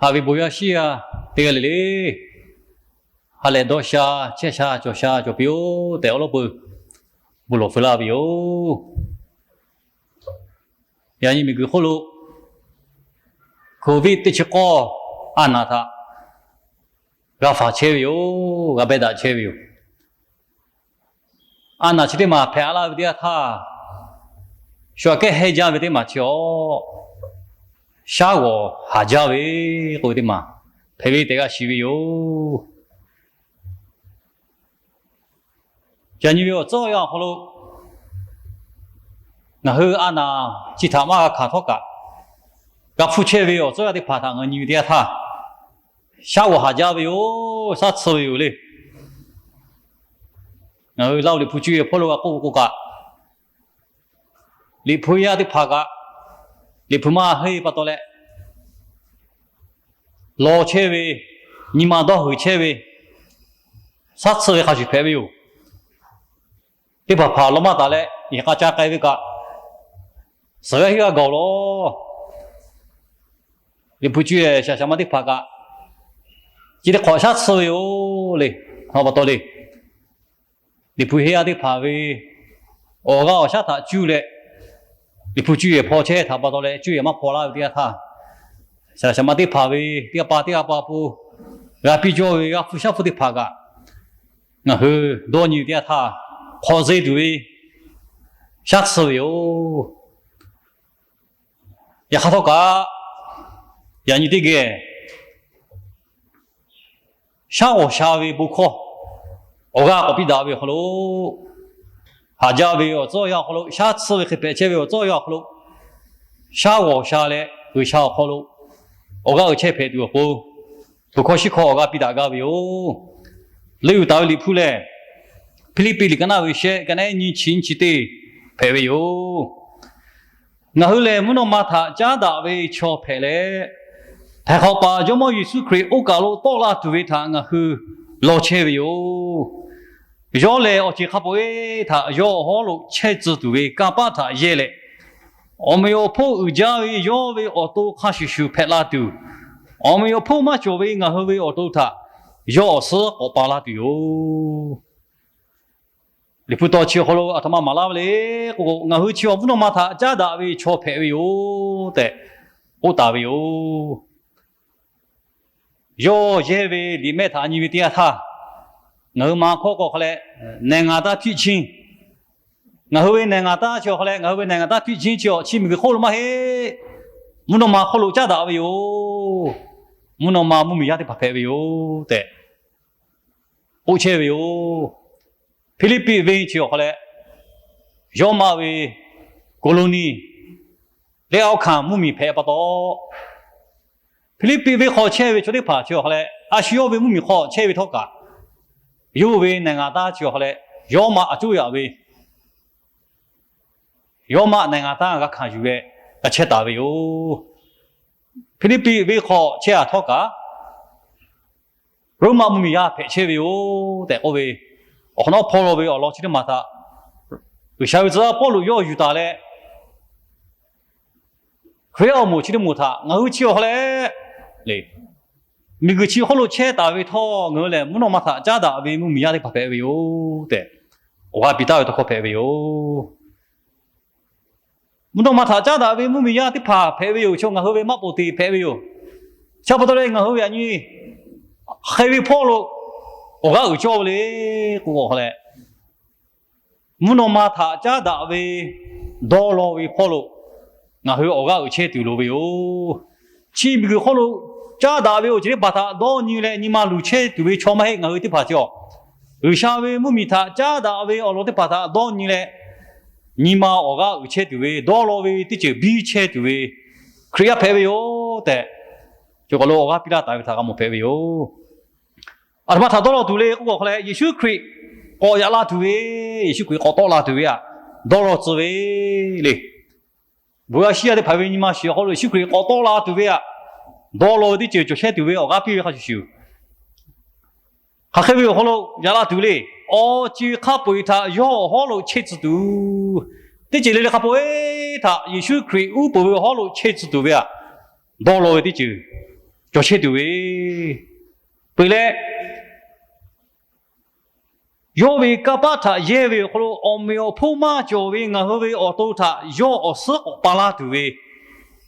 haꞈ ve bon yaˇ shiˉ yaˇ teˇ g'aˇ le le, ha lehˬ dawˇ sha, chehˇ sha, cawˬ sha cawˬ piˇ-oˆ tehꞈ, awˉ lawˉ peuˬ bon lawˬ feu laˇ ve yoˬ. Yaꞈ nyi miˬguiˬ hk'oˆ lo Covid teˇ chi k'awˇ a naˍ htaꞈ g'a faˍ chehˇ ve yoˬ. G'a beh daꞈ chehˇ ve yoˬ. A naˍ chi teˇ maˬ hpehꞈ a laˇ ve teˇ yanˇ htaˇ, shu aꞈ kehˉ hehˇ jaˇ ve teˇ maˬ chi awˬ, shaˉ g'awˬ haˍ jaˇ ve k'oˆ ve teˇ maˬ hpehꞈ ve tehꞈ g'a shiˍ ve yoˬ. Yaꞈ nyi ve awˬ tcuhˉ awˬ yanˇ awˬ hk'aw lo, ngaˬ hui a naˍ chi htaꞈ maˇ g'a hkanˍ htawˇ kaꞈ, g'a hpuˇ chehˇ ve awˬ tcuhˉ awˬ yanˇ teˇ hpaˍ htaꞈ ngaˬ nyi ve teˇ yanˇ htaˇ, shaˉ g'awˬ haˍ jaˇ ve yoˬ. Shaˉ tsuhˇ ve yoˬ le. Ngaˬ hui Laˇ huˍ Liꞈ hpu cuˇ ve hpawˇ lo g'a k'oˆ k'o kaꞈ, Liꞈ hpu yaˇ teˇ hpaˍ kaꞈ, Liꞈ hpu maˇ henˇ pa taw leh, law chehˇ ve, nyi ma dawˇ huiˍ chehˇ ve, shaˉ tsuhˇ ve hk'a shuˍ hpehꞈ ve yoˬ. Teˇ hpaˍ hpaˍ law maˇ taˍ leh, yehˬ k'a ca k'ai ve kaꞈ, suhˍ g'aˇ hiˆ g'aˇ gaˬ-oˬ law. Liꞈ hpu cuˇ leh shaˍ shaˍ ma teˇ hpaˍ kaꞈ, chi teˇ hk'awꞈ shaˉ tsuhˇ ve yoˬ le. Hk'a pa taw le, Liꞈ hpu henˇ yaˇ teˇ hpaˍ ve awˬ g'aˇ awˬ shaˉ htaꞈ cuˇ leh, Liꞈ hpu cuˇ yehˬ hpaw chehˇ htaꞈ pa taw leh cuˇ yehˬ maˇ hpaw laˇ ve teˇ yanˇ htaˇ, shaˍ shaˍ ma teˇ hpaˍ ve teˇ g'aˇ pa teˇ g'aˇ pa pon g'a piˇ cawˇ ve g'a hpuˇ shaˉ hpuˇ teˇ hpaˍ kaꞈ, ngaˬ hui dawˇ nyi ve teˇ yanˇ htaˇ, hk'awꞈ zeˇ tuˬ ve shaˉ tsuhˇ ve yoˬ. Yaꞈ hk'aˇ htawˇ kaꞈ, yaꞈ nyi teˇ geh shaˉ g'awˬ sha ve bon hkawˇ awˬ g'aˇ k'awꞈ piˇ daꞈ ve awˬ hk'aw lo, haˍ jaˇ ve awˬ tcuhˉ awˬ yanˇ awˬ hk'aw lo, shaˉ tsuhˇ ve hk'e hpehꞈ chehˇ ve awˬ tcuhˉ awˬ yanˇ awˬ hk'aw lo, shaˉ g'awˬ sha leh G'uiˬsha awˬ hk'aw lo awˬ g'aˇ uiˍ chehˇ hpehꞈ tuˬ awˬ pon, bon hkawˇ shiˉ hkawˇ awˬ g'aˇ piˇ daꞈ gaˇ ve yoˬ. Leuˆ yuˬ taˍ ve Liꞈ hpu lehˬ, Hpiˇliˇpiˆ liꞈ ka naˆ ve shehˆ, ka naˆ ehˉ nyiˇ chi nyiˇ chi teˇ hpehꞈ ve yoˬ. Ngaˬ hui lehˬ, mvuhˇ naw ma htaꞈ caˉ daꞈ ve chaw hpehꞈ leh, Htaiˍ hk'awꞈ paˍ Jawˇmawˇ Yeˍsuˆ Hkriꞈ oˇ kaˬ lo tawˆ la tuˬ ve htaꞈ ngaˬ hui law chehˇ ve yoˬ. Yawˇ lehˬ, awˬ ceˬ hk'a peu-eˬ htaꞈ yawˇ awˬ hawˉ lo chehˇ tcuh tuˬ ve kanˇ paˆ htaꞈ yehˇ leh, awˬ meꞈ awˬ hponˇ uiˍ jaˇ ve yawˇ ve awˬ to hk'a shuˍ shuˍ hpehꞈ la tuˬ, awˬ meꞈ awˬ hponˇ maˇ cawˬ ve ngaˬ hui ve awˬ to htaꞈ yawˇ awˬ suhˉ k'awꞈ pa laˇ tuˬ yoˬ. Liꞈ hpu taw chi awˬ hk'aw lo aˬ htoꞈ ma maˍ laˇ ve le k'o, ngaˬ hui chi awˬ mvuhˇ naw ma htaꞈ caˉ daꞈ ve chaw hpehꞈ ve yoˬ tehꞈ k'oˆ taˍ ve yoˬ. Yawˇ yehˇ ve liꞈ mehˆ htaꞈ nyi ve teˇ yanˇ htaˇ, ngaˬ hui ma hkawˇ k'o hk'a leh, နိုင်ငံသားဖြစ်ခြင်း, ngaˬ hui ve နိုင်ငံသား chi awˬ hk'a leh, ngaˬ hui ve နိုင်ငံသားဖြစ်ခြင်း chi awˬ chi miˬguiˬ hk'oˆ lo maˇ heˆ, mvuhˇ naw ma hk'oˆ lo caˉ daꞈ ve yoˬ. Mvuhˇ naw ma mvuhˇmiˬ yaˇ teˇ hpaˍ hpehꞈ ve yoˬ tehꞈ k'oˆ chehˇ ve yoˬ. Hpiˇliˇpiˆ venˇ chi awˬ hk'a leh, Roˉmaꞈ ve colony, လက်အောက်ခံ mvuhˇmiˬ hpehꞈ pa taw, Hpiˇliˇpiˆ venˇ hk'aw chehˇ ve chaw teˇ hpaˍ chi awˬ hk'a leh, a shu yawˇ ve mvuhˇmiˬ hk'aw chehˇ ve htawˇ kaꞈ, yawˇ hui ve နိုင်ငံသား chi awˬ hk'a leh, Roˉmaꞈ aˬ coˇ yaꞈ ve Roˉmaꞈ နိုင်ငံသား g'a hkanˍ yuˬ leh g'a chehˇ taˍ ve yoˬ. Hpiˇliˇpiˆ venˇ hk'aw chehˇ-a htawˇ kaꞈ, Roˉmaꞈ mvuhˇmiˬ yaˇ hpehꞈ chehˇ ve yoˬ tehꞈ k'oˆ ve, awˬ hk'awꞈ nawˉ hpawˇ law ve awˬ lawn chi teˇ maˬ htaꞈ G'uiˬsha ve tcuh yaˇ Pawˇluꞈ yawˇ yuˬ taˍ leh, Hkriꞈ yaˇ awˬ moˍ chi teˇ moˍ htaꞈ ngaˬ hui chi awˬ hk'a leh, le, miˬguiˬ chi hk'oˆ lo chehˇ taˍ ve htawˇ, ngaˬ hui lehˬ mvuhˇ naw ma htaꞈ caˉ daꞈ ve mvuhˇmiˬ yaˇ teˇ hpaˍ hpehꞈ ve yoˬ tehꞈ, awˬ g'aˇ piˇ taˍ ve tawˇ hkawˇ hpehꞈ ve yoˬ. Mvuhˇ naw ma htaꞈ caˉ daꞈ ve mvuhˇmiˬ yaˇ teˇ hpaˍ hpehꞈ ve yoˬ. Chaw ngaˬ hui ve maˆ poˍ te hpehꞈ ve yoˬ. Chi pa taw leh ngaˬ hui ve yaꞈ nyi hk'e ve hpawˇ lo awˬ g'aˇ uiˍ cawˇ ve le k'o, awˬ hk'a leh, mvuhˇ naw ma htaꞈ caˉ daꞈ ve dawˇ law ve hpawˇ lo ngaˬ hui awˬ g'aˇ uiˍ chehˇ tuˬ loˍ ve yoˬ. Chi miˬguiˬ hk'oˆ lo caˉ daꞈ ve awˬ ceuˬ teˇ hpaˍ htaꞈ dawˇ nyi leh nyi ma luˬ chehˇ tuˬ ve chaw maˇ heˆ. Ngaˬ hui teˇ hpaˍ chi awˬ, G'uiˬsha ve mvuhˇmiˬ htaꞈ caˉ daꞈ ve awˬ lawn teˇ hpaˍ htaꞈ dawˇ nyi leh, nyi ma awˬ g'aˇ uiˍ chehˇ tuˬ ve, dawˇ law ve teˇ ceuˬ biˇ chehˇ tuˬ ve Hkriꞈ yaˇ hpehꞈ ve yoˬ tehꞈ, cawˬ kaˬ lo awˬ g'aˇ piˇ laˇ taˍ ve htaꞈ g'a mawˬ hpehꞈ ve yoˬ. Aˬ htoꞈ ma htaꞈ dawˇ law tuˬ le k'oˆ k'o, hk'a leh Yeˍsuˆ Hkriꞈ k'awꞈ yaꞈ la tuˬ ve, Yeˍsuˆ Hkriꞈ k'awꞈ tawˆ la tuˬ ve htaꞈ dawˇ law tcuh ve le. Bon yaˇ shiˉ yaˇ teˇ hpaˍ ve nyi ma shiˍ awˬ hk'aw lo Yeˍsuˆ Hkriꞈ k'awꞈ tawˆ la tuˬ ve htaꞈ dawˇ law ve teˇ ceuˬ cawˬ chehˇ tuˬ ve awˬ g'aˇ piˇ ve hk'a shuˍ shuˍ, hk'aˬ hk'e ve awˬ hk'aw lo yaꞈ la tuˬ le. Awˬ ceuˬ hk'a peu-eˬ htaꞈ yawˇ awˬ hawˉ lo chehˇ tcuh tuˬ, teˇ ceuˬ le le hk'a peu-eˬ htaꞈ Yeˍsuˆ Hkriꞈ uˉ peunˍ ve awˬ hawˉ lo chehˇ tcuh tuˬ ve htaꞈ dawˇ law ve teˇ ceuˬ cawˬ chehˇ tuˬ ve, peuˬ leh, yawˇ ve kanˇ paˆ htaꞈ yehˇ ve awˬ hk'aw lo awˬ meꞈ awˬ hponˇ maˇ cawˬ ve ngaˬ hui ve awˬ to htaꞈ yawˇ awˬ suhˉ k'awꞈ pa laˇ tuˬ ve,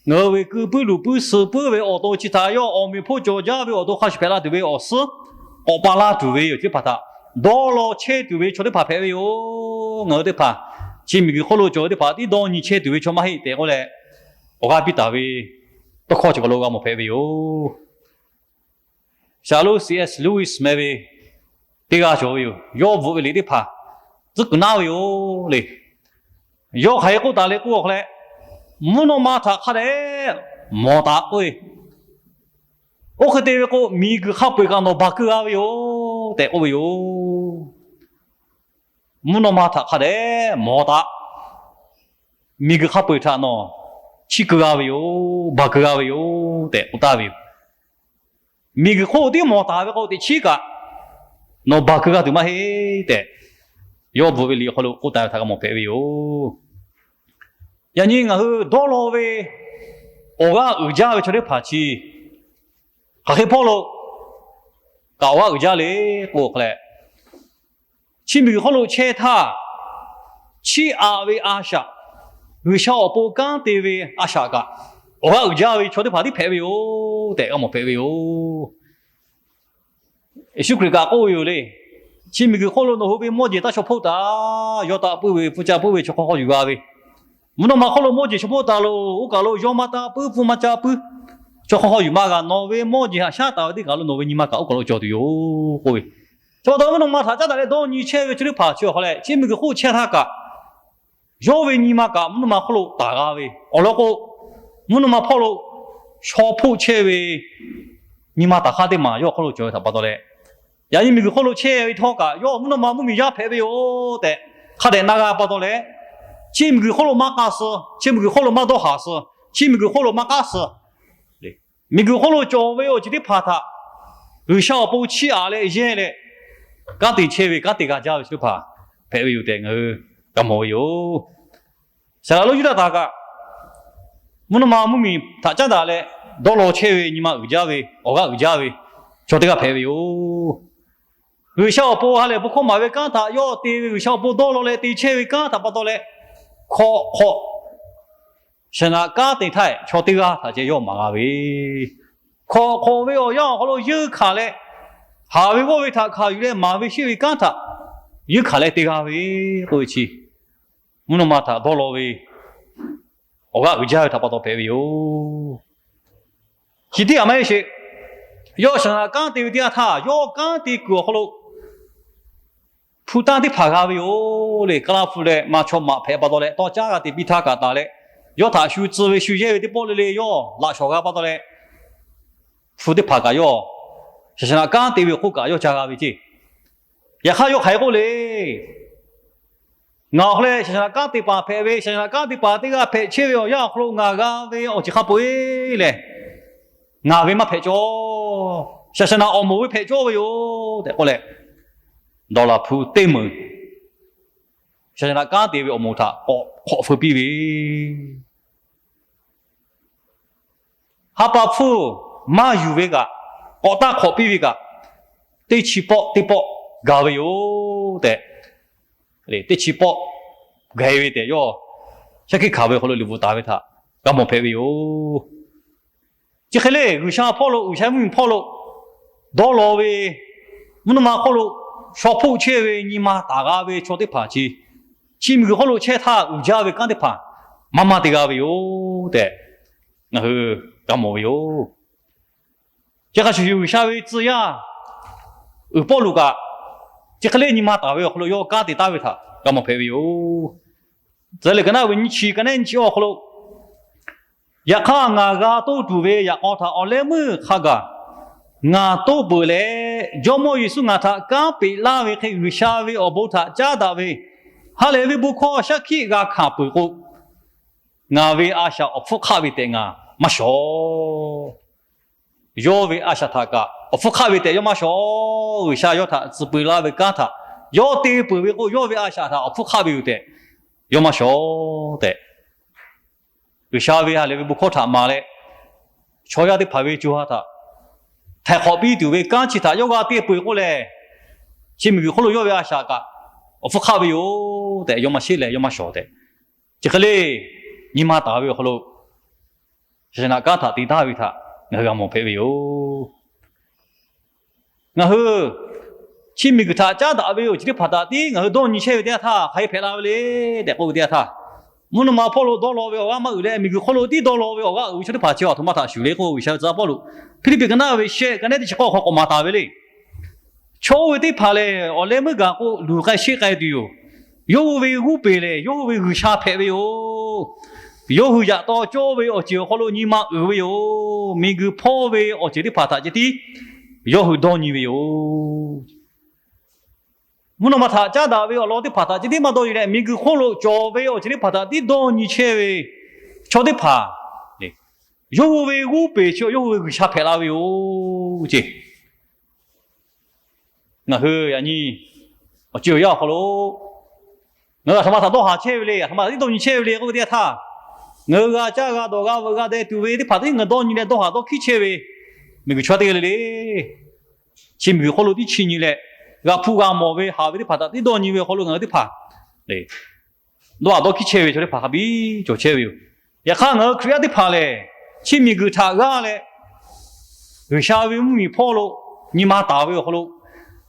ngaˬ hui ve keu puiˉ luˬ puiˉ suh puiˉ ve awˬ to chi htaꞈ yawˇ awˬ meꞈ awˬ hponˇ cawˬ jaˇ ve awˬ to hk'a shuˍ hpehꞈ la tuˬ ve awˬ suhˉ k'awꞈ pa laˇ tuˬ ve yoˬ. Chi teˇ hpaˍ htaꞈ dawˇ law chehˇ tuˬ ve chaw teˇ hpaˍ hpehꞈ ve yoˬ. Ngaˬ hui teˇ hpaˍ chi miˬguiˬ hk'oˆ lo cawˬ ve teˇ hpaˍ tiˉ dawˇ nyi chehˇ tuˬ ve chaw maˇ heˆ tehꞈ k'oˆ leh, awˬ g'aˇ piˇ taˍ ve tawˇ hkawˇ chi kaˬ lo g'a mawˬ hpehꞈ ve yoˬ. Saˍ laꞈ lonˉ C S Lewis meh ve teˇ g'aˇ cawˬ ve yoˬ. Yawˇ bvuhꞈ ve liꞈ teˇ hpaˍ tcuhˉ kuiˬ naˉ ve yoˬ le. Yawˇ hk'aˬ hk'e k'oˆ taˍ le k'oˆ a hk'a leh, mvuhˇ naw ma htaꞈ hk'a dehꞈ mawˬ taˍ k'oˆ ve, oˇ hk'e te ve k'o, miˬguiˬ hk'a peu-eˬ kaꞈ nawˬ baˬ keu g'a ve yoˬ tehꞈ k'oˆ ve yoˬ. Mvuhˇ naw ma htaꞈ hk'a dehꞈ mawˬ taˍ. Miˬguiˬ hk'a peu-eˬ htaꞈ nawˬ chiˇ keu g'a ve yoˬ, baˬ keu g'a ve yoˬ tehꞈ k'oˆ taˍ ve yoˬ. Miˬguiˬ hk'oˆ tiˉ mawˬ taˍ ve k'o, teꞈ chiˉ kaꞈ nawˬ baˬ keu g'a tuˬ maˇ heˆ tehꞈ, yawˇ bvuhꞈ ve liꞈ awˬ hk'aw lo k'oˆ taˍ ve htaꞈ g'a mawˬ hpehꞈ ve yoˬ. Yaꞈ nyi ngaˬ hui dawˇ law ve awˬ g'aˇ uiˍ jaˇ ve chaw teˇ hpaˍ chi hk'aˬ hk'e hpawˇ lo kaꞈ awˬ g'aˇ uiˍ jaˇ le k'o a hk'a leh, chi miˬguiˬ hk'oˆ lo chehˇ htaˇ, chiˇ aꞈ ve a shaꞈ, G'uiˬsha awˬ pon kanˉ te ve a shaꞈ kaꞈ awˬ g'aˇ uiˍ jaˇ ve chaw teˇ hpaˍ tiˉ hpehꞈ ve yoˬ tehꞈ g'a mawˬ hpehꞈ ve yoˬ. Yeˍsuˆ Hkriꞈ kaꞈ k'oˆ ve yoˬ le. Chi miˬguiˬ hk'oˆ lo nawˬ hui ve mawˇ jeˬ taˇ shaw hpoˆ taˍ. Yawˇ taꞈ puiˉ ve, pfuhˇ caˇ puiˉ ve chaw hk'aw hk'aw yuˬ g'a ve, mvuhˇ naw ma hk'oˆ lo mawˇ jeˬ shaw hpoˆ taˍ loˬ. Oˇ kaˬ lo yawˇ maˇ taˇ puiˉ, pfuhˇ maˇ caˇ puiˉ, chaw hk'aw hk'aw yuˬ maˇ g'a. Nawˬ ve mawˇ jeˬ haꞈ shaˉ taˍ ve teˇ kaˬ lo nawˬ ve nyi ma kaꞈ oˇ kaˬ lo cawˬ tuˬ yoˬ k'oˆ ve. Chi pa taw mvuhˇ naw ma htaꞈ caˉ daꞈ leh dawˇ nyi chehˇ ve chaw teˇ hpaˍ chi awˬ hk'a leh, chi miˬguiˬ hk'oˆ chehˇ htaˇ kaꞈ yawˇ ve nyi ma kaꞈ mvuhˇ naw ma hk'oˆ lo taˍ g'a ve awˬ lawn k'o, mvuhˇ naw ma hpawˇ lo shaw hpoˆ chehˇ ve nyi ma taˍ hk'aˇ teˇ maˬ yawˇ hk'oˆ lo cawˬ ve htaꞈ pa taw leh, yaꞈ nyi miˬguiˬ hk'oˆ lo chehˇ ve htawˇ kaꞈ yawˇ mvuhˇ naw ma mvuhˇmiˬ yaˇ hpehꞈ ve yoˬ tehꞈ hk'a dehꞈ na g'a pa taw leh, chi miˬguiˬ hk'oˆ lo maˇ k'aˇ suh, chi miˬguiˬ hk'oˆ lo maˇ dawˇ haˍ suh, chi miˬguiˬ hk'oˆ lo maˇ k'aˉ suh, miˬguiˬ hk'oˆ lo cawˬ ve awˬ ceuˬ teˇ hpaˍ htaꞈ G'uiˬsha awˬ pon chiˇ aꞈ leh yehˇ leh, kanˉ te chehˇ ve, kanˉ te g'a jaˇ ve chaw teˇ hpaˍ hpehꞈ ve yoˬ tehꞈ ngaˬ hui g'a mawˬ ve yoˬ. Saˍ laꞈ lonˉ Yuˇdaꞈ htaꞈ kaꞈ, mvuhˇ naw ma mvuhˇmiˬ htaꞈ caˉ daꞈ leh dawˇ law chehˇ ve nyi ma uiˍ jaˇ ve, awˬ g'aˇ uiˍ jaˇ ve chaw teˇ g'aˇ hpehꞈ ve yoˬ. G'uiˬsha awˬ pon ha lehˬ bon hkawˇ maˍ ve kanˉ htaꞈ yawˇ te ve, G'uiˬsha awˬ pon dawˇ law leh te chehˇ ve kanˉ htaꞈ pa taw leh, hkawꞈ hk'awꞈ shaˍ naꞈ kanˉ te htaˇ chaw teˇ g'aˇ htaꞈ ceh yawˇ maˍ g'a ve, hkawꞈ hk'awꞈ ve awˬ yanˇ awˬ hk'aw lo yeunˇ hkanˍ leh, haˍ ve g'awˇ ve htaꞈ hkanˍ yuˬ leh maˍ ve sheˆ ve kanˉ htaꞈ yeunˇ hkanˍ leh te g'a ve k'oˆ ve chi, mvuhˇ naw ma htaꞈ dawˇ law ve awˬ g'aˇ uiˍ jaˇ ve htaꞈ pa taw hpehꞈ ve yoˬ. Chi tiˉ aꞈ maˇ heˆ sheˍ. Yawˇ shaˍ naꞈ kanˉ te ve teˇ yanˇ htaˇ, yawˇ kanˉ te kuiˬ awˬ hk'aw lo hpu tanˇ teˇ hpaˍ g'a ve yoˬ le. Kaˇ laˇ hpu leh ma chaw maꞈ hpehꞈ pa taw leh, tawˇ caˉ g'a te piˇ htaˇ kaꞈ taˍ leh, yawˇ htaꞈ shu tcuh ve shu yehˇ ve teˇ pawˆ le le yawˇ laꞈ shawˍ g'a pa taw leh, hpu teˇ hpaˍ kaꞈ yawˇ shaˍ shaˍ naꞈ kanˉ te ve awˬ hk'oˆ kaꞈ yawˇ ca g'a ve ceˇ. Yaꞈ hk'aˇ yawˇ hk'aˬ hk'e k'oˆ le. Ngaˬ awˬ hk'aw leh shaˍ shaˍ naꞈ kanˉ te paˍ hpehꞈ ve, shaˍ shaˍ naꞈ kanˉ te paˍ teˇ g'aˇ hpehꞈ chehˇ ve awˬ yanˇ awˬ hk'aw lo ngaˬ g'a ve awˬ ceuˬ hk'a peu-eˬ lehˬ, ngaˬ ve maˇ hpehꞈ cawˇ. Shaˍ shaˍ naꞈ awˬ moˍ ve hpehꞈ cawˇ ve yoˬ tehꞈ k'oˆ leh, dawˬ laˬ hpu teˇ meunˍ shaˍ shaˍ naꞈ kanˉ te ve awˬ moˍ htaꞈ k'awꞈ hk'awꞈ feu piˇ ve, ha pa hpfuhˇ maˇ yuˬ ve kaꞈ, k'awꞈ taˇ hk'awꞈ piˇ ve kaꞈ, teˇ chi pawˆ teˇ pawˆ gaˬ ve yoˬ tehꞈ, teˇ chi pawˆ gaˬ ve tehꞈ yawˇ shaˉ hkiˆ hkanˍ ve awˬ hk'aw lo liꞈ bvuhꞈ taˍ ve htaꞈ g'a mawˬ hpehꞈ ve yoˬ. Chi hk'e le G'uiˬsha hpawˇ lo, G'uiˬsha mvuhˇmiˬ hpawˇ lo dawˇ law ve, mvuhˇ naw ma hk'oˆ lo shaw hpoˆ chehˇ ve nyi ma taˍ g'a ve chaw teˇ hpaˍ chi, chi miˬguiˬ hk'oˆ lo chehˇ htaˇ uiˍ jaˇ ve kanˉ teˇ hpaˍ maˇ maˇ te g'a ve yoˬ tehꞈ ngaˬ hui g'a mawˬ ve yoˬ. Chi hk'a shuˍ shuˍ G'uiˬsha ve tcuh yaˇ uiˍ Pawˇluꞈ kaꞈ, chi hk'e le nyi ma taˍ ve awˬ hk'aw lo yawˇ kanˉ te taˍ ve htaꞈ g'a mawˬ hpehꞈ ve yoˬ. Tcuh leh ka naˆ ve nyiˇ chi, ka naˆ nyiˇ chi awˬ hk'aw lo, yaꞈ hk'aˇ ngaˬ g'a toˇ tuˬ ve yaꞈ k'aw htaꞈ awˬ leh meuˇ hk'a gaˬ ngaˬ toˇ peuˬ leh, Jawˇmawˇ Yeˍsuˆ ngaˬ htaꞈ kanˉ peꞈ laˇ ve hk'e G'uiˬsha ve awˬ bon htaꞈ caˉ daꞈ ve ha lehˬ ve bon hkawˇ shaˉ hkiˆ g'a hkanˍ peuˬ k'o, ngaˬ ve a shaꞈ awˬ hpfuhˇ hk'aˆ ve tehꞈ ngaˬ maˇ shawˍ. Yawˇ ve a shaꞈ htaꞈ kaꞈ awˬ hpfuhˇ hk'aˆ ve tehꞈ yawˇ maˇ shawˍ. G'uiˬsha yawˇ htaꞈ tcuh peu laˇ ve kanˉ htaꞈ yawˇ te peuˬ ve k'o, yawˇ ve a shaꞈ htaꞈ awˬ hpfuhˇ hk'aˆ ve yoˬ tehꞈ yawˇ maˇ shawˍ tehꞈ, G'uiˬsha ve ha lehˬ ve bon hkawˇ htaꞈ maˍ leh, chaw yaˇ teˇ hpaˍ ve co ha htaꞈ htaiˍ hk'awꞈ piˇ tuˬ ve kanˉ chi htaꞈ yawˇ g'a te peuˬ k'oˆ lehˬ, chi miˬguiˬ hk'oˆ lo yawˇ ve a shaꞈ kaꞈ awˬ hpfuhˇ hk'aˆ ve yoˬ tehꞈ, yawˇ maˇ sheˉ leh yawˇ maˇ shawˍ tehꞈ, chi hk'e le nyi ma taˍ ve awˬ hk'aw lo, shaˍ shaˍ naꞈ kanˉ htaꞈ te taˍ ve htaꞈ ngaˬ hui g'a mawˬ hpehꞈ ve yoˬ. Ngaˬ hui chi miˬguiˬ htaꞈ caˉ daꞈ ve awˬ ceuˬ teˇ hpaˍ htaꞈ tiˉ ngaˬ hui dawˇ nyi chehˇ ve teˇ yanˇ htaˇ, hk'aˬ hk'e hpehꞈ la ve le tehꞈ k'oˆ ve teˇ yanˇ htaˇ, mvuhˇ naw ma hpawˇ lo dawˇ law ve awˬ g'aˇ maˇ uiˍ leh, miˬguiˬ hk'oˆ lo tiˉ dawˇ law ve awˬ g'aˇ uiˍ ve chaw teˇ hpaˍ chi aˬ htoꞈ ma htaꞈ shuˍ le k'o, G'uiˬsha ve tcuh pawˇ lo Hpiˇliˇpiˆ ka naˉ ve shehˆ ka nehˉ teˇ chi k'awˇ hk'aw k'awꞈ maˍ taˍ ve le. Chaw oˇ ve teˇ hpaˍ lehˬ, awˬ leh meuˇ gaˬ k'o luˬ k'ai sheˆ k'ai tuˬ yoˬ. Yawˇ hui ve g'oˇ peˬ lehˬ, yawˇ hui ve G'uiˬsha hpehꞈ ve yoˬ. Yawˇ hui yaꞈ taw cawˇ ve awˬ ceuˬ awˬ hk'aw lo nyi ma uiˍ ve yoˬ. Miˬguiˬ hpawˇ ve awˬ ceuˬ teˇ hpaˍ htaꞈ ceh tiˉ yawˇ hui dawˇ nyi ve yoˬ. Mvuhˇ naw ma htaꞈ caˉ daꞈ ve awˬ lawn teˇ hpaˍ htaꞈ ceh tiˉ maˇ dawˇ nyi leh, miˬguiˬ hk'oˆ lo cawˬ ve awˬ ceuˬ teˇ hpaˍ htaꞈ tiˉ dawˇ nyi chehˇ ve chaw teˇ hpaˍ, yawˇ hui ve g'oˇ peˬ chi yawˇ hui ve G'uiˬsha hpehꞈ la ve yoˬ ce. Ngaˬ hui yaꞈ nyi awˬ ceuˬ awˬ yanˇ awˬ hk'aw lo ngaˬ hui aˬ htoꞈ ma htaꞈ dawˇ haˍ chehˇ ve le, aˬ htoꞈ ma htaꞈ tiˉ dawˇ nyi chehˇ ve le k'oˆ ve teˇ yanˇ htaˇ, ngaˬ hui g'a caˇ g'a dawˬ g'a veuꞈ g'a deh tuˬ ve teˇ hpaˍ tiˉ ngaˬ hui dawˇ nyi leh dawˇ haˍ dawˇ hkiˉ chehˇ ve miˬguiˬ chaw teˇ g'aˇ le le. Chi miˬguiˬ hk'oˆ lo tiˉ chi nyi leh, g'a hpuˇ g'a mawˬ ve haꞈ ve teˇ hpaˍ htaꞈ tiˉ dawˇ nyi ve awˬ hk'aw lo ngaˬ hui teˇ hpaˍ le, dawˇ haˍ dawˇ hkiˉ chehˇ ve chaw teˇ hpaˍ hk'a biˇ cawˬ chehˇ ve yoˬ. Yaꞈ hk'aˇ, ngaˬ hui Hkriꞈ yaˇ teˇ hpaˍ lehˬ, chi miˬguiˬ htaꞈ g'aˇ leh G'uiˬsha ve mvuhˇmiˬ hpawˇ lo nyi ma taˍ ve awˬ hk'aw lo,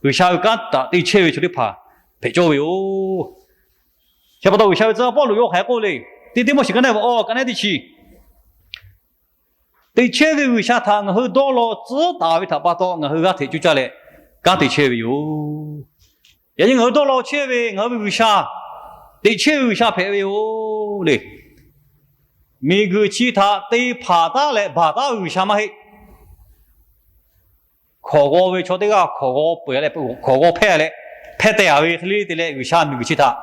G'uiˬsha ve kanˉ htaꞈ te chehˇ ve chaw teˇ hpaˍ hpehꞈ cawˇ ve yoˬ. Chi pa taw G'uiˬsha ve tcuh pawˇ lo yawˇ hk'aˬ hk'e k'oˆ le. Teˇ Tiˆmoˉseˍ ka naˉ ve awˬ ka naˉ teˇ chi, teꞈ chehˇ ve G'uiˬsha htaꞈ ngaˬ hui dawˇ law tcuhˉ taˍ ve htaꞈ pa taw, ngaˬ hui g'aˇ hteꞈ coˇ caˇ leh kanˉ te chehˇ ve yoˬ. Yaꞈ nyi ngaˬ hui dawˇ law chehˇ ve ngaˬ hui ve G'uiˬsha, teꞈ chehˇ ve G'uiˬsha hpehꞈ ve yoˬ le. Miˬguiˬ chi htaꞈ te hpanˍ taˉ leh baˬ taˉ ve G'uiˬsha maˇ heˆ. Hkawꞈ g'aw ve chaw teˇ g'aˇ hkawꞈ g'aw peuˬ leh, hkawꞈ g'aw hpehˇ leh, hpehˇ teh a ve hk'e le te leh, G'uiˬsha miˬguiˬ chi htaꞈ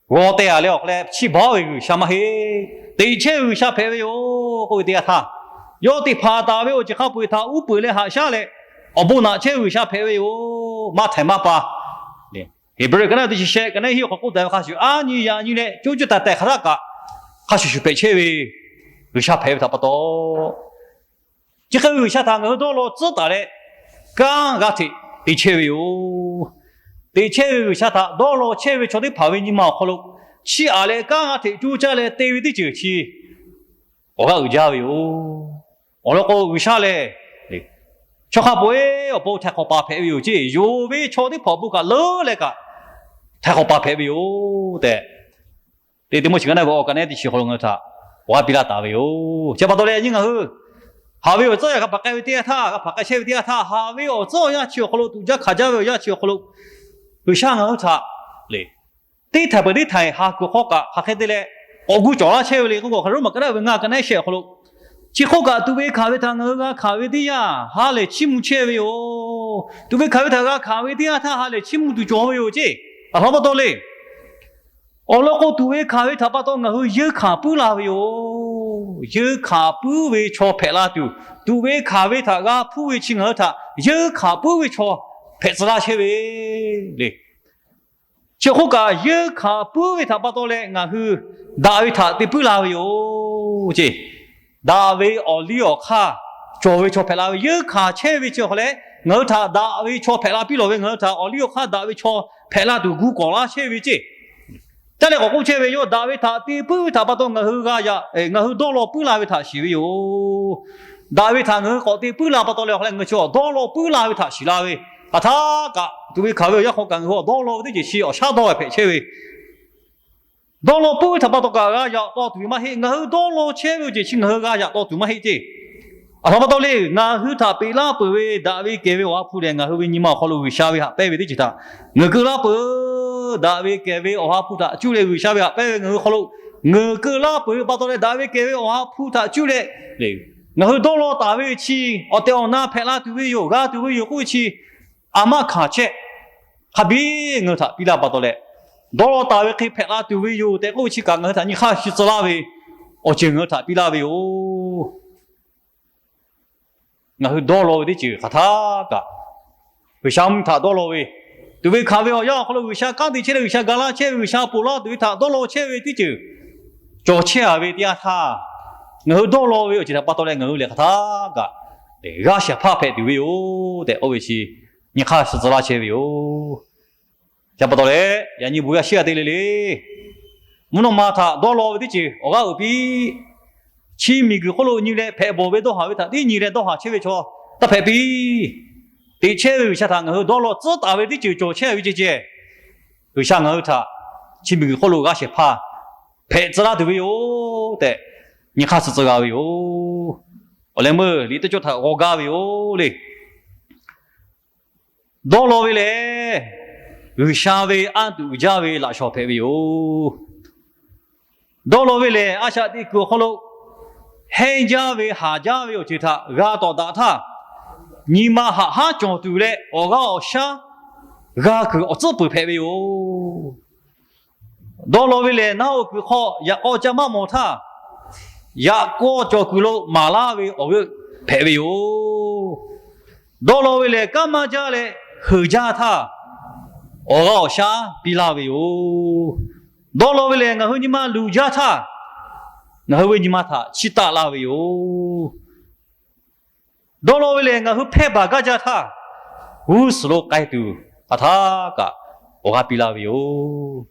g'aw teh a leh awˬ hk'aw leh chi baˬ ve G'uiˬsha maˇ heˆ. Teꞈ chehˇ ve G'uiˬsha hpehꞈ ve yoˬ k'oˆ ve teˇ yanˇ htaˇ, yawˇ te hpanˍ taˍ ve awˬ ceuˬ hk'a peu-eˬ htaꞈ uˉ peunˍ leh haꞈ shaˉ leh, awˬ bon naꞈ chehˇ ve G'uiˬsha hpehꞈ ve yoˬ. Maˇ htaiˍ maˇ pa. Heˍbrehˇ ka naˉ teˇ chi shehˆ ka naˉ hiˆ awˬ hk'aw k'oˆ taˍ ve hk'a shuˍ, a nyi yaꞈ nyi leh coˇ cuˇ taiˍ taiˍ hk'aˬ htaˇ kaꞈ hk'a shuˍ shuˍ hpehꞈ chehˇ ve G'uiˬsha hpehꞈ ve htaꞈ pa taw, chi hk'e ve G'uiˬsha htaꞈ ngaˬ hui dawˇ law tcuhˉ taˍ leh, kanˉ g'aˇ hteꞈ te chehˇ ve yoˬ. Teꞈ chehˇ ve G'uiˬsha htaꞈ dawˇ law chehˇ ve chaw teˇ hpaˍ ve nyi ma awˬ hk'aw lo, chiˇ aꞈ leh kanˉ g'aˇ hteꞈ coˇ caˇ leh te ve teˇ ceuˬ chi awˬ g'aˇ uiˍ jaˇ ve yoˬ. Awˬ lawn k'o, G'uiˬsha lehˬ chaw hk'a peu-eˬ awˬ pon htaiˍ hk'awꞈ paˍ hpehꞈ ve yoˬ ceˇ. Yonˍ ve chaw teˇ hpaˍ awˬ pon kaꞈ leuˉ leh kaꞈ htaiˍ hk'awꞈ paˍ hpehꞈ ve yoˬ tehꞈ, Teˇ Tiˆmoˉseˍ ka naˉ ve awˬ ka naˉ teˇ chi hk'aw lo ngaˬ hui htaꞈ awˬ g'aˇ piˇ laˇ taˍ ve yoˬ. Chi pa taw leh, yaꞈ nyi ngaˬ hui haꞈ ve awˬ tcuhˉ yaꞈ g'a hpanˍ k'ai ve teˇ yanˇ htaˇ, g'a hpanˍ k'ai chehˇ ve teˇ yanˇ htaˇ, haꞈ ve awˬ tcuhˉ awˬ yanˇ chi awˬ hk'aw lo tuꞈ jaˇ hkanˍ jaˇ ve awˬ yanˇ chi awˬ hk'aw lo, G'uiˬsha ngaˬ hui htaꞈ le teˇ htaiˍ peuˬ teˇ htaiˍ ha kuiˬ hk'aw kaꞈ hk'aˬ hk'e te leh k'awꞈ gu cawˬ laˇ chehˇ ve le k'oˆ k'o, Roˉmaꞈ ka naˉ ve ngaˇ ka naˉ shehˆ awˬ hk'aw lo, chi hk'oˆ kaꞈ tuꞈ ve hkanˍ ve htaꞈ ngaˬ hui g'a hkanˍ ve teˇ yanˇ ha lehˬ chiˇ mvuh chehˇ ve yoˬ. Tuꞈ ve hkanˍ ve htaꞈ g'a hkanˍ ve teˇ yanˇ htaˇ ha lehˬ chiˇ mvuh tuˬ cawˬ ve yoˬ ceˇ. Aˬ htoꞈ ma pa taw le. Awˬ lawn k'o, tuꞈ ve hkanˍ ve htaꞈ pa taw ngaˬ hui yeunˇ hkanˍ puiˉ la ve yoˬ. Yeunˇ hkanˍ puiˉ ve chaw hpehꞈ la tuˬ, tuꞈ ve hkanˍ ve htaꞈ g'a hpuˇ ve chi ngaˬ hui htaꞈ yeunˇ hkanˍ puiˉ ve chaw hpehꞈ tcuh laˇ chehˇ ve le. Chi hk'oˆ kaꞈ, yeunˇ hkanˍ puiˉ ve htaꞈ pa taw leh ngaˬ hui daꞈ ve htaꞈ te puiˉ la ve yoˬ ceˇ. Daꞈ ve awˬ liˇ awˬ hk'aˇ cawˬ ve chaw hpehꞈ la ve, yeunˇ hkanˍ chehˇ ve chi awˬ hk'aw leh ngaˬ hui htaꞈ daꞈ ve chaw hpehꞈ la piˇ lawˬ ve, ngaˬ hui htaꞈ awˬ liˇ awˬ hk'aˇ daꞈ ve chaw hpehꞈ la tuˬ gu kawˍ laˇ chehˇ ve ceˇ. Caˇ leh k'awꞈ k'oˆ chehˇ ve, yawˇ daꞈ ve htaꞈ te puiˉ ve htaꞈ pa taw ngaˬ hui g'a yaꞈ, ngaˬ hui dawˇ law puiˉ la ve htaꞈ shiˍ ve yoˬ. Daꞈ ve htaꞈ ngaˬ hui k'awꞈ te puiˉ la pa taw leh awˬ hk'aw leh ngaˬ hui chi awˬ dawˇ law puiˉ la ve htaꞈ shiˍ la ve, hk'aˬ htaˇ kaꞈ tuꞈ ve hkanˍ ve awˬ yanˇ hk'aw kaꞈ ngaˬ hui awˬ dawˇ law ve teˇ ceuˬ chi awˬ shaˉ dawˇ hpehꞈ chehˇ ve, dawˇ law puiˉ ve htaꞈ pa taw kaꞈ g'a yaꞈ taw tuˬ ve maˇ heˆ. Ngaˬ hui dawˇ law chehˇ ve awˬ ceuˬ chi ngaˬ hui g'a yaꞈ taw tuˬ maˇ heˆ ceˇ. Aˬ htoꞈ ma pa taw le, ngaˬ hui htaꞈ peꞈ laˇ peuˬ ve daꞈ ve kehˬ ve Awˬ ha hpu lehˬ, ngaˬ hui ve nyi ma awˬ hk'aw lo G'uiˬsha ve haꞈ pehnˇ ve teˇ ceuˬ htaꞈ ngaˬ hui keu laˇ peuˬ. Daꞈ ve kehˬ ve Awˬ ha hpu htaꞈ cuˇ leh G'uiˬsha ve haꞈ pehnˇ ve ngaˬ hui hk'aw lo ngaˬ hui keu laˇ peuˬ ve pa taw leh, daꞈ ve kehˬ ve Awˬ ha hpu htaꞈ cuˇ leh ngaˬ hui dawˇ law taˍ ve chi awˬ tehˬ awˬ na hpehꞈ la tuˬ ve yoˬ, g'a tuˬ ve yoˬ k'oˆ ve chi a maˇ hkanˍ chehˇ hk'a biˇ ngaˬ hui htaꞈ piˇ laˇ pa taw leh, dawˇ law taˍ ve hk'e hpehꞈ la tuˬ ve yoˬ tehꞈ k'oˆ ve chi kaꞈ ngaˬ hui htaꞈ nyi hk'aˇ shu tcuh laˇ ve awˬ ceuˬ ngaˬ hui htaꞈ piˇ laˇ ve yoˬ. Ngaˬ hui dawˇ law ve teˇ ceuˬ hk'aˬ htaˇ kaꞈ, G'uiˬsha mvuhˇ miˬ htaꞈ dawˇ law ve, tuꞈ ve hkanˍ ve awˬ yanˇ awˬ hk'aw lo G'uiˬsha kanˉ te chehˇ leh G'uiˬsha ga laˇ chehˇ ve, G'uiˬsha ponˬ laˇ tuˬ ve htaꞈ dawˇ law chehˇ ve teˇ ceuˬ cawˬ chehˇ a ve teˇ yanˇ htaˇ, ngaˬ hui dawˇ law ve awˬ ceuˬ htaꞈ pa taw leh ngaˬ hui lehˬ hk'aˬ htaˇ kaꞈ g'aˇ shehˍ hpaˇ hpehꞈ tuˬ ve yoˬ tehꞈ, oˇ ve chi nyi hk'aˇ suh tcuh laˇ chehˇ ve yoˬ. Chi pa taw leh, yaꞈ nyi bon yaˇ shiˉ g'a te le le, mvuhˇ naw ma htaꞈ dawˇ law ve teˇ ceuˬ awˬ g'aˇ uiˍ piˇ. Chi miˬguiˬ hk'oˆ lo nyi leh hpehꞈ bawˬ ve dawˇ haˍ ve htaꞈ tiˉ nyi leh dawˇ haˍ chehˇ ve chaw taˇ hpehꞈ piˇ. Teꞈ chehˇ ve G'uiˬsha htaꞈ ngaˬ hui dawˇ law tcuhˉ taˍ ve teˇ ceuˬ cawˬ chehˇ ve ceh ceh, G'uiˬsha ngaˬ hui htaꞈ chi miˬguiˬ hk'oˆ lo g'aˇ shehˍ hpaˇ hpehꞈ tcuh laˇ tuˬ ve yoˬ tehꞈ, nyi hk'aˇ suh tcuh g'a ve yoˬ. Awˬ leh meuˇ liꞈ teˇ cawˇ htaꞈ g'aw gaˇ ve yoˬ le. Dawˇ law ve lehˬ, G'uiˬsha ve anˇ tuꞈ uiˍ jaˇ ve laꞈ shawnˍ hpehꞈ ve yoˬ. Dawˇ law ve lehˬ, a shaꞈ teꞈ kuiˬ awˬ hk'aw lo hehnˇ jaˇ ve haˍ jaˇ ve awˬ ceuˬ htaꞈ g'a tawˍ daꞈ htaˇ, nyi ma haꞈ haˉ cawˬ tuˬ leh awˬ g'aˇ awˬ shaˉ g'a kuiˬ awˬ tcuhˉ peuˬ hpehꞈ ve yoˬ. Dawˇ law ve lehˬ, naˆ hoꞈ kuiˬ hk'aw yaꞈ k'aw ca maˇ mawˬ htaˇ, yaꞈ k'aw cawˬ kuiˬ lo maˍ laˇ ve awˬ g'euˆ hpehꞈ ve yoˬ. Dawˇ law ve lehˬ, kanˉ maˇ jaˇ leh heuˬ jaˇ htaˇ, awˬ g'aˇ awˬ shaˉ piˇ laˇ ve yoˬ. Dawˇ law ve lehˬ, ngaˬ hui nyi ma luˬ jaˇ htaˇ, ngaˬ hui ve nyi ma htaꞈ chiˇ taˆ laˇ ve yoˬ. Dawˇ law ve lehˬ, ngaˬ hui hpehˇ baˬ gaˇ jaˇ htaˇ, g'uˇ suhˍ lo k'ai tuˬ hk'aˬ htaˇ kaꞈ awˬ g'aˇ piˇ laˇ ve yoˬ.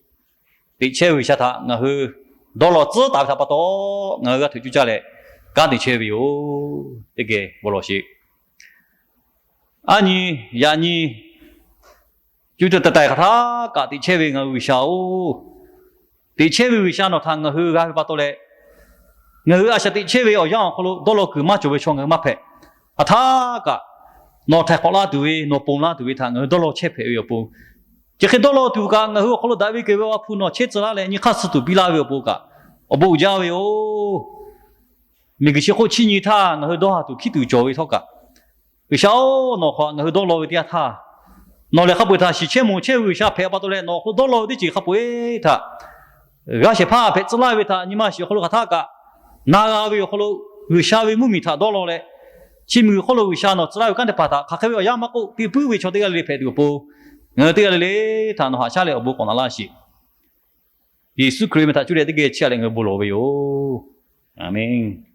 Teꞈ chehˇ ve G'uiˬsha htaꞈ ngaˬ hui dawˇ law tcuhˉ taˍ ve htaꞈ pa taw, ngaˬ hui g'a hteꞈ cuˇ caˇ leh kanˉ te chehˇ ve yoˬ. Teˇ geh bon lawˬ sheˍ. Aˉ nyi, yaꞈ nyi, cuˇ taiˍ taiˍ hk'aˬ htaˇ kaꞈ teꞈ chehˇ ve ngaˬ hui G'uiˬsha-oˬ, teꞈ chehˇ ve G'uiˬsha nawˬ htaꞈ ngaˬ hui g'a ve pa taw leh, ngaˬ hui a shaꞈ teꞈ chehˇ ve awˬ yanˇ awˬ hk'aw lo dawˇ law kuiˬ maˇ cawˬ ve chaw ngaˬ hui maˇ hpehꞈ. Hk'aˬ htaˇ kaꞈ nawˬ htaiˍ hk'awꞈ laˇ tuˬ ve, nawˬ ponˬ laˇ tuˬ ve htaꞈ ngaˬ hui dawˇ law chehˇ hpehꞈ ve awˬ pon, chi hk'e dawˇ law tuˬ kaꞈ ngaˬ hui awˬ hk'aw lo daꞈ ve kehˬ ve Awˬ ha hpu nawˬ chehˇ tcuh laˇ leh nyi hk'aˇ suh tuˬ piˇ laˇ ve awˬ pon kaꞈ awˬ bon uiˍ jaˇ ve yoˬ. Miˬguiˬ chi hk'oˆ chiˇ nyi htaˇ ngaˬ hui dawˇ haˍ tuˬ hkiˉ tuˬ cawˬ ve htawˇ kaꞈ, G'uiˬsha-oˬ, nawˬ hk'aˬ ngaˬ hui dawˇ law ve teˇ yanˇ htaˇ, nawˬ lehˬ hk'a peu-eˬ htaꞈ shiˍ chehˇ mawˬ chehˇ ve G'uiˬsha hpehꞈ pa taw leh, nawˬ awˬ hk'aw lo dawˇ law ve teˇ ceuˬ hk'a peu-eˬ htaꞈ g'aˇ shehˍ hpaˇ hpehꞈ tcuh laˇ ve htaꞈ nyi ma shiˍ awˬ hk'aw lo hk'aˬ htaˇ kaꞈ na g'a ve awˬ hk'aw lo, G'uiˬsha ve mvuhˇmiˬ htaꞈ dawˇ law leh, chi miˬguiˬ hk'oˆ lo G'uiˬsha nawˬ tcuh laˇ ve kanˉ teˇ hpaˍ htaꞈ hk'aˬ hk'e ve awˬ yanˇ maˇ k'oˆ, te puiˉ ve chaw teˇ g'aˇ le le hpehꞈ tuˬ awˬ pon, ngaˬ hui teˇ g'aˇ le le htaꞈ nawˬ haꞈ shaˉ leh awˬ bon k'awꞈ na laˇ sheˍ. Yeˍsuˆ Hkriꞈ ve meh htaꞈ cuˇ leh teˇ geh chiˇ aꞈ leh ngaˬ hui bon lawˬ ve yoˬ. Aˬmenˍ.